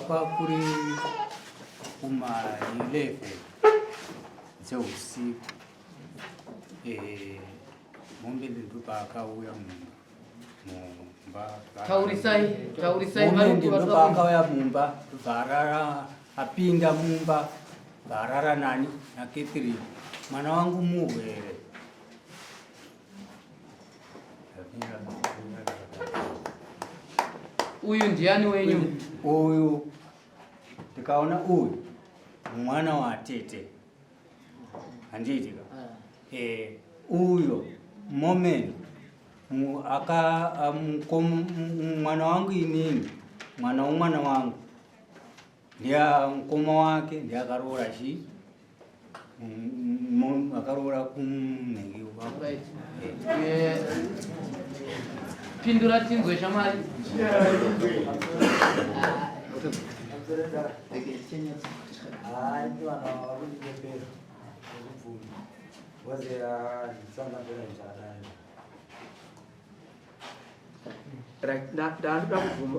Kwakuri kuma 11 dzeusiku eh, mombe ndopaakauya mumba mumba taurisai taurisai mombe ndopaakauya mumba ndobva apinda mumba bvaarara nani naCatherine mwana wangu murwere. Uyu ndiani wenyu? Uyu ndikaona uyu mwana watete handiti ka? Ah. Eh, uyo moment aka mwana wangu inini mwana womwana wangu ndiye mukoma wake ndiye akaroora chi akaroora kumnhengi wako. Eh, pindura tinzwe shamwari.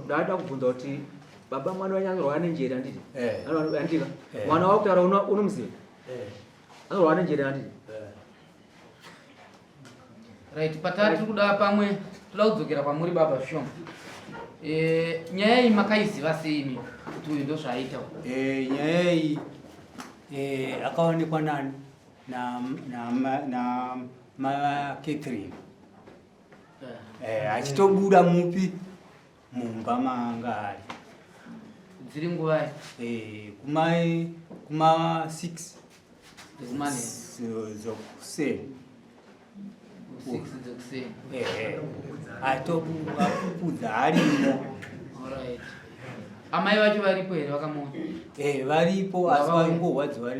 Ndaida kubvunza kuti baba mwana wenyu anorwara nenjere handiti? Eh. Handika eh. Mwana wakutaura unomuziva eh. Anorwara nenjere handiti? Right, patati kuda pamwe toda kudzokera kwamuri baba shoma. Nyaya iyi makaiziva sei imi kuti uyu ndozvaaita? Nyaya iyi akaonekwa nani na na na ma Catherine. Eh, achitobuda mupi mumba maanga ari. Dziri nguvai? Eh, kuma kuma 6 dzekuseni. 6 dzekuseni. Eh, atobuda apupudza arimo. Alright. Amai vacho varipo here vakamuona? Eh, varipo asi vaingorwadziwa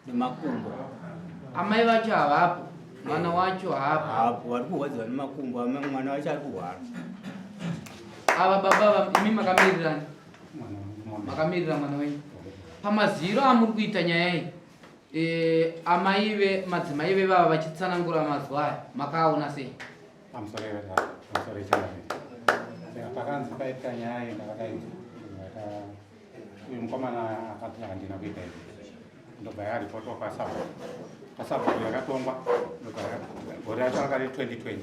nemakumbo. Amai vacho havapo, mwana wacho haapo. Hapo vari kurwadziwa nemakumbo, mwana wacho ari kurwara. Ava baba imi makamirirani? Makamirira mwana wenyu. Pamaziro amuri kuita nyaya iyi, e, amai ve madzimai vevava vachitsanangura mazwa aya, makaaona sei? I'm sorry, Chairman. Saka pakanzi paitika nyaya iyi ndakadaidza. Uyu mukomana akati handina kuita izvi. Ndobva yaripotwa kwasabhuku. Kwasabhuku yakatongwa. Ndobva gore racho rakari 2020.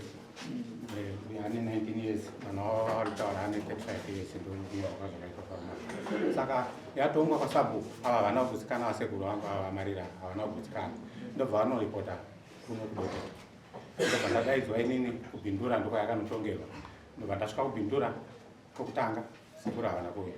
Uyu ane 19 years, mwana wavo ari kutaura ane 35 years ndokuya wakazvakaitwa pamwana. Saka yatongwa kwasabhuku ava havana kugutsikana vasekuru vangu ava vamarira havana kugutsikana. Ndobva vanoripota kuno kuDotito. Ndobva ndadaidzwa inini kuBindura ndokwayakanotongerwa. Ndobva ndasvika kuBindura kokutanga sekuru havana kuuya.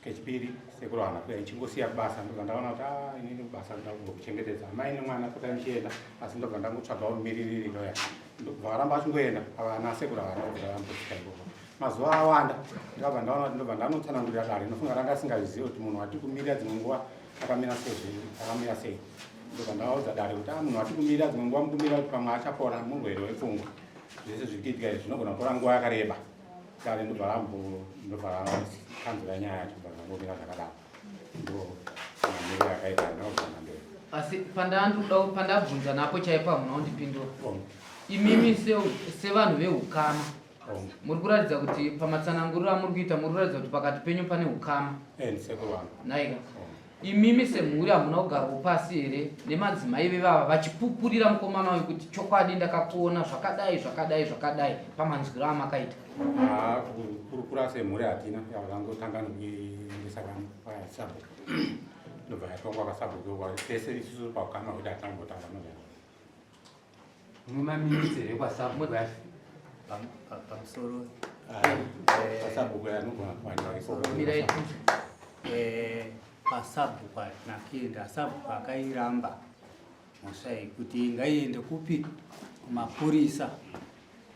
Kechipiri sekuru havana kuuya ichingosiya kubasa ndobva ndaona kuti ah inini kubasa ndoda kumbokuchengetedza amai nemwana potai muchienda asi ndobva ndangotsvagawo mumiririri loya. Ndobva varamba vachingoenda ava ana sekuru havana kubvira vambosvika ikoko. Mazuva awanda ndakabva ndaona kuti ndobva ndanotsanangurira dare ndinofunga ranga asingazivi kuti munhu wati kumirira dzimwe nguva akamira sei akamira sei. Ndobva ndavaudza dare kuti ah munhu wati kumirira dzimwe nguva mukumira kuti pamwe achapora murwere wepfungwa. Zvese zviri kuitika izvi zvinogona kutora nguva yakareba. Dare ndobva rambo ndobva rakanzura nyaya yacho ndobva zvangomira zvakadaro. Ndo mamiriro akaita ndinobvunza mberi. Asi pandabvunza napo chaipo hamuna kundipindura. Imimi sevanhu veukama muri kuratidza kuti pamatsananguriro amuri kuita muri kuratidza kuti pakati penyu pane ukama. Ndisekuru vangu. Naika. Imimi semhuri hamuna kugarwawo pasi here nemadzimai vevava vachipupurira mukomana uyu kuti chokwadi ndakakuona zvakadai zvakadai zvakadai pamanzwiro amakaita? Kukurukura semhuri hatina, yakangotanga nekuendesa kwasabhuku ndobva yatongwa kwasabhuku tese isusu paukama hwedu hatina kumbotaura nezvazvo. Mumaminitsi here kwasabhuku yacho? Pamusoro pasabhuku yanogona kuwanikwa ikoko. Mirai. Pasabhuku hatina kuenda, sabhuku akairamba mhosva iyi kuti ngaiende kupi kumapurisa.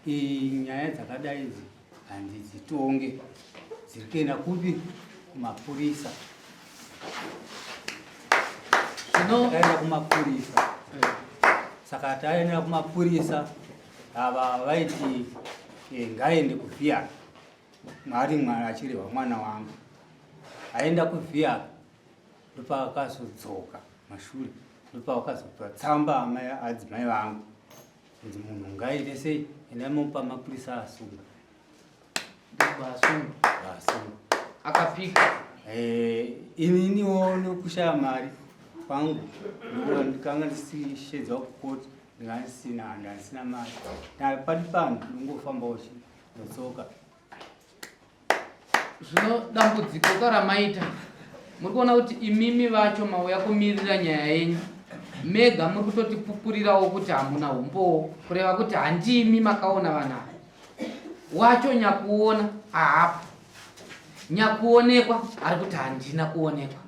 Iyi nyaya dzakadai idzi handidzitonge, dziri kuenda kupi kumapurisa. Zvino Taenda kumapurisa, saka taenda kumapurisa ava vaiti ngaende kuvhiya mwari mwana achirehwa mwana wangu aenda kuvhiya ndopaakazodzoka mashure ndopavakazopiwa tsamba amai adzimai vangu kunzi munhu ngaite sei endai momupa mapurisa asunga. Ndobva asunga. Asunga. Akapika. Eh, ininiwo nokushaya mari kwangu ndikanga ndisishedzwa kukoti ndinga ndisina handisina mari padi pano ndingofambawo chi ndotsoka Zvino dambudziko ka ramaita muri kuona kuti imimi vacho mauya kumirira nyaya yenyu mega muri kutotipupurirawo kuti hamuna umbowo kureva kuti handimi makaona vanhu ava wacho nyakuona haapo nyakuonekwa ari kuti handina kuonekwa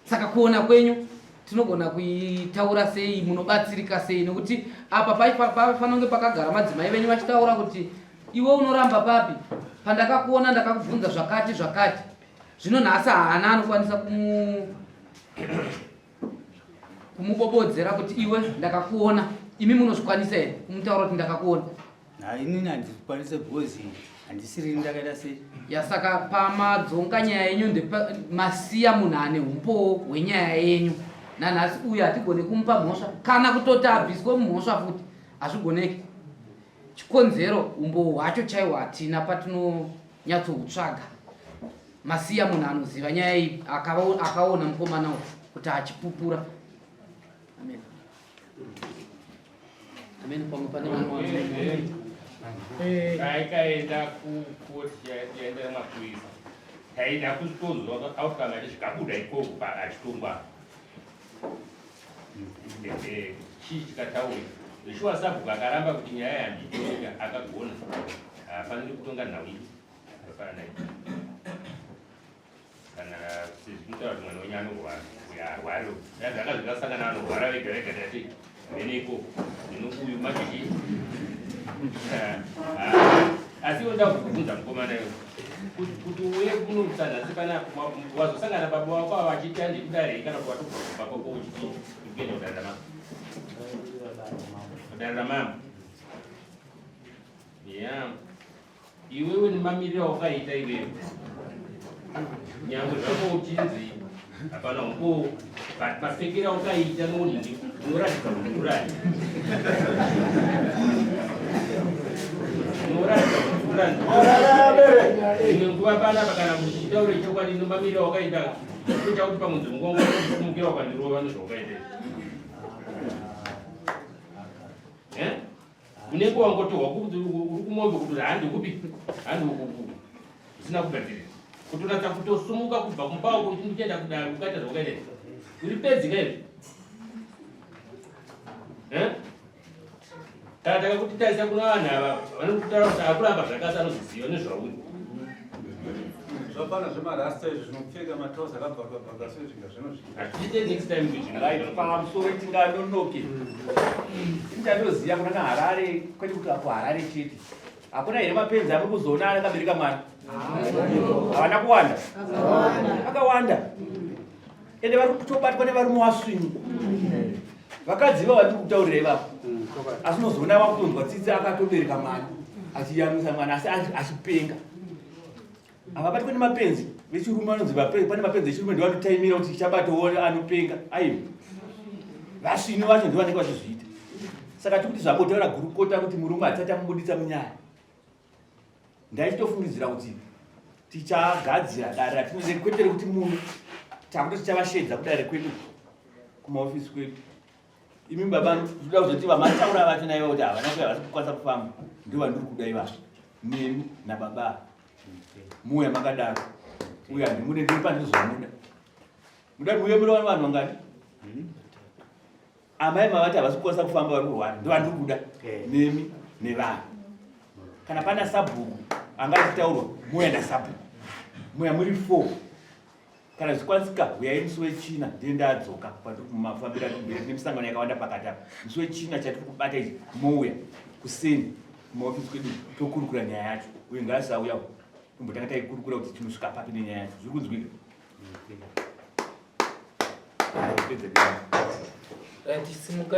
Saka kuona kwenyu tinogona kuitaura sei, munobatsirika sei? Nekuti apa pafanonge pakagara madzimai venyu vachitaura kuti iwe unoramba papi, pandakakuona ndakakubvunza zvakati zvakati. Zvino nhasi haana anokwanisa kumubobodzera kuti iwe ndakakuona. Imi munozvikwanisa here kumutaura kuti ndakakuona? Inini handikwanise because handisiri ndakaita sei. Ya saka pamadzonga nyaya yenyu ndepa masiya munhu ane umbowo hwenyaya yenyu nanhasi uyu hatigone kumupa mhosva kana kutoti abviswe mumhosva futi hazvigoneki chikonzero umbowo hwacho chaiwo hatina patinonyatsohutsvaga masiya munhu anoziva nyaya iyi akaona mukomana uyu kuti achipupura amen Amen pamwe pane vamwe Taikaenda kukoti yaenda nemapurisa taida kutonzwa outcome yacho zvikabuda ikoko achitongwa chii chikataurika zveshuwa sabhuku akaramba kuti nyaya yanditonga akagona haafaniri kutonga nhau iyi akafanana kana sezvinotaura kuti mwana wenyu anorwara uyo arwari dai zvanga zvikasangana anorwara vega vega tati mhene ikoko zvino uyu manje chii ah, asi iwe ndakubvunza mukomana iwe kuti uye kuno musanhasi pana wazosangana baba wako ava vachiti andi kudare kana kuti watobva kumba kwako uchiti kuenda kudare ramama kudare ramama yeah Iwewe nemamiriro awakaita iwewe nyangwe zvako uchinzi hapana umbowo but mapfekero awakaita nounhingi unoratidza undurani unoratidza undurani imwe nguva panapa kana kuti chitaure chokwadi nomamiriro awakaita kuita kuti pamwedzi mungongo kumukira ukandirova nezvaukaita eh? Unenge wangotohwa kuti uri kumombe kuti handi kupi handi ukuku zvisina kugadzirira kutonatsa kutosumuka kubva kumba uko uchienda kudaro ukaita zvaukaita uri pedzi ka izvi eh? Kana takakuti tarisa kuna vanhu ava vanokutaura kuti akuramba zvakasi anozviziva nezvauri Zvapana zvemarasta izvi zvinopfeka matrouse akabvarwa bvarwa sezvinga zvinozviita. Hatiite next time kuti Right, pamusoro tinganonoke. Indandoziva kuna Harare kwete kuti apo Harare chete. Hakuna here mapenzi ari kuzoona akabereka mwana? Havana kuwanda. Akawanda. Ende vari kutobatwa nevarume wasvinu. Vakadzi ivavo vatiri kutaurira ivavo. Asi unozoona vakutonzwa tsitsi akatobereka mwana achiyamwisa mwana asi achipenga. Havabatwe nemapenzi vechirume vanonzi vapenzi pane mapenzi echirume ndiwo anotaimira kuti chabatowo anopenga aiwa vasvinu vacho ndivo vanenge vachizviita saka tikuti zvambotaura gurukota kuti murume hatisati amubuditsa munyaya ndaichitofungidzira kuti tichagadzira dare ratinenge kwete rekuti muno takuti tichavashedza kudare kwedu kumaofisi kwedu imi baba ndoda kuzoti vamataura vacho naiva kuti havana kuya vasi kukwanisa kufamba ndo vandiri kuda ivavo nemi nababa muuya makadaro uye handimude ndiri pandizomuda muda muuye muri vanhu vanhu vangani amai mavati havasi kukwanisa kufamba vari kurwara ndo vandiri kuda nemi nevanhu kana pana sabhuku anga achitaurwa muuya nasabhuku muuya muri four Kana zvikwanisika huyai musi weChina ndine ndadzoka pandiri kumafambira nemisangano yakawanda pakati apa. Musi weChina chatiri kubata ichi mouya kuseni kumaofisi kwedu tokurukura nyaya yacho uye ngaasauya tombotanga taikurukura kuti tinosvika papi nenyaya yacho. Zviri kunzwika? Pedza. Right, simuka.